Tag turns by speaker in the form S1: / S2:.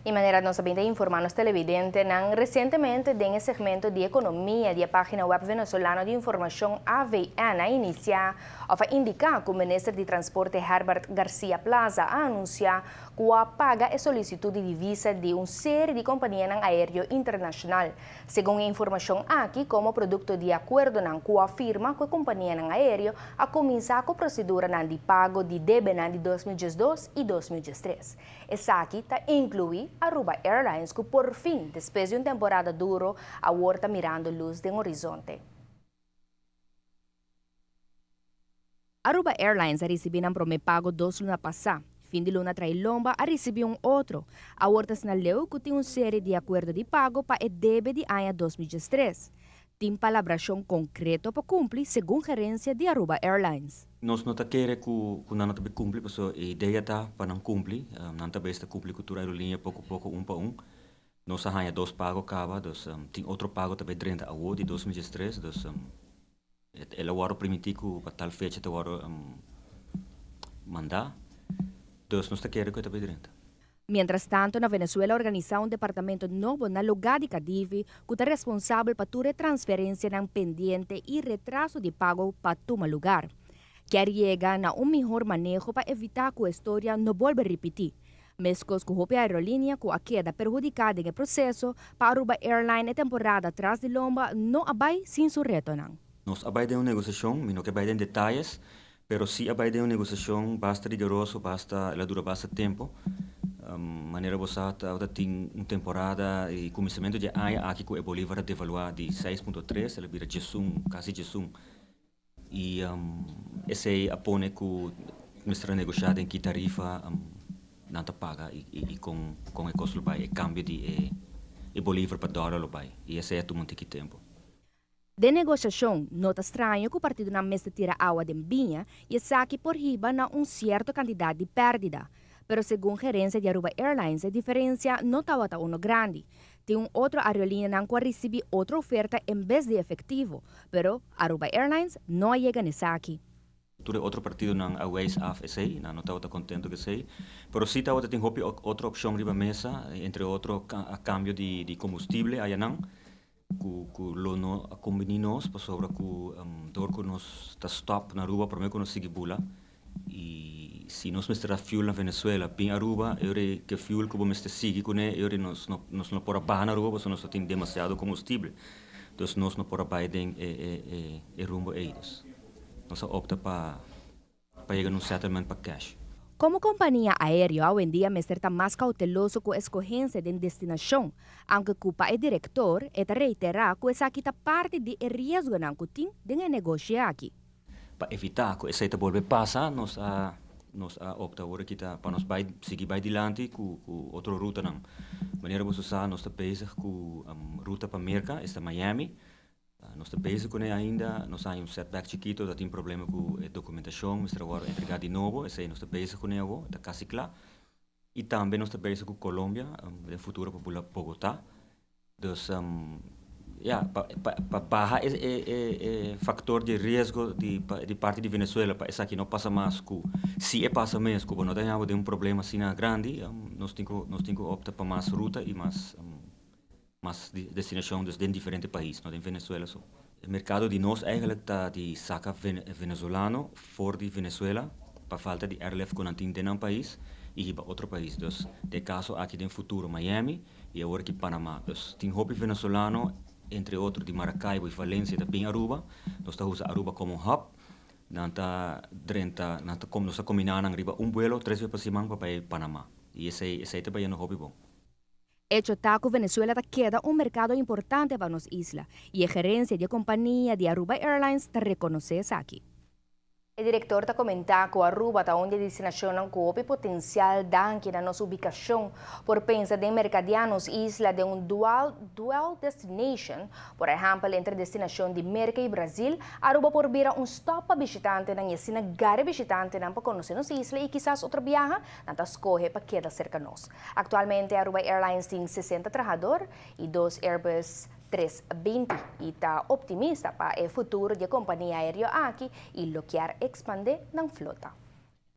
S1: Y manera nos a bin ta informa nos televidentenan recientemente den e segmento di economia di e pagina web Venezolano di informacion AVN a inicia of a indica cu Minister di Transporte Herbert Garcia Plaza a anuncia cu a paga e solicitud di divisa di un serie di companianan aereo internacional. Segun e informacion aki, como producto di acuerdonan cu a firma cu e companianan aereo, a cuminsa cu proceduranan di pago di debenan di 2012 y 2013. Esaki ta inclui Aruba Airlines cu por fin, despues di un temporada duro, awor ta mirando luz den horizonte. Aruba Airlines a ricibi nan prome pago dos luna pasa. Fin di luna tra'i lomba a ricibi un otro. Awor ta asina leu cu tin un serie di acuerdo di pago pa e debe di aña 2013. Tin palabracion concreto pa cumpli segun gerencia di Aruba Airlines.
S2: Nos no ta kere cu cu nan no ta bay cumpli pasobra e idea ta pa nan cumpli. Nan ta bes ta cumpli cu tur aerolinea poco poco un pa un. Nos a haña dos pago caba dus tin otro pago ta bay drenta awo di 2013 dus el a worde primiti cu pa tal fecha ta worde manda dus nos ta kere cu e ta bay drenta.
S1: Mientras tanto na Venezuela a organisa un departamento nobo na luga di Cadivi cu ta responsabel pa tur e transferencianan pendiente y retraso di pago pa tuma lugar. Kier yega na un mihor maneho pa evita cu e storia no bolbe ripiti. Mescos cu hopi aerolinea cu a keda perhudica den e proceso, pa Aruba Airline e temporada tras di lomba no a bay sin su retonan.
S2: Nos a bay den un negociacion, mi no ke bay den detayes, pero si a bay den un negociacion basta rigoroso, basta, el a dura basta tempo. Manera bo sa tabata tin un temporada y cuminsamentu di e aña aki cu e bolivar a devalua di 6.3 el a bira 11, casi 11. Y esey a pone cu mester a negocia den ki tarifa nan ta paga y con con e cos lo bay, e cambio di e bolivar pa dollar lo bay. Y esey a tuma un tiki tempo.
S1: Den negosiashon, no ta straño ku partidonan mester tira awa den biña i esaki por hiba na un sierto kantidat di pèrdida. Pero segun gerensia di Aruba Airlines e diferensia no tabata uno grandi. Tin un otro aerolineanan ku a risibí otro oferta en bes di efektivo, pero Aruba Airlines no a yega n'esaki.
S2: Tur e otro partidonan a wijs af esei, nan no tabata contento cu esei. Pero si tabata tin hopi otro opcion riba mesa, entre otro a cambio di combustible ayanan, cu cu lo no a combini nos pasobra cu dor cu nos ta stop na Aruba prome cu nos sigui bula y si nos mester a fuel na Venezuela bin Aruba e ora ke fuel cu bo mester sigui cune e ora nos no nos no por a baha na Aruba pasobra nos ta tin demasiado combustible, dus nos no por a bay den e e e rumbo ey. Nos a opta pa pa yega na un settlement pa cash.
S1: Komo kompania aereo awendia mester ta mas kauteloso ku eskohensia den destinashon, aunke ku pa e direktor e ta reiterá ku esaki ta parti di e riesgonan ku tin den e negoshi aki.
S2: Pa evitá ku esei ta bolbe pasa nos a nos a opta awor aki ta pa nos bai sigui bai dilanti ku ku otro rutanan. Manera boso sa nos ta bezig ku ruta pa Merka, esta Miami. Nos ta bezig kuné ainda, nos a haña un setback chikito, ta tin problema ku e dokumentashon, mester a wòrdu entregá di nobo, esei nos ta bezig kuné awor, e ta kasi kla. I tambe nos ta bezig ku Colombia, den futuro pa bula Bogotá. Dus, ya, pa pa baha e e e faktor di riesgo di di parti di Venezuela pa esaki no pasa mas ku si e pasa mes ku bo no ta haña bo den un problema asina grandi, nos tin ku nos tin ku opta pa mas ruta i mas. Mas destinacion dus den diferente pais, no den Venezuela so. E mercado di nos eigenlijk ta di saca venezolano for di Venezuela pa falta di airlift cu nan tin den nan pais y hiba otro pais. Dus den e caso aki den futuro Miami y awor aki Panama. Dus tin hopi venezolano entre otro di Maracaibo y Valencia ta bin Aruba. Nos ta usa Aruba como hub. Nan ta drenta, nan ta nos ta combina nan riba un vuelo tres bes pa siman pa bay Panama y esey esey ta bayendo hopi bon.
S1: Hecho ta cu Venezuela ta keda un mercado importante pa nos isla y e gerencia di e compania di Aruba Airlines ta reconoce esaki. E director ta comenta cu Aruba ta un di e destinacionnan cu hopi potencial danki na nos ubicacion. Por pensa den mercadea nos isla den un dual dual destination, por ehempel entre destinacion di Merca y Brasil, Aruba por bira un stop pa bishitantenan y asina gare bishitantenan pa conoce nos isla y kisas otro biaha nan ta scoge pa keda cerca nos. Actualmente Aruba Airlines tin 60 trahador y dos Airbus 320 y ta optimista pa e futuro di e compania aereo aki y lo kier expande nan flota.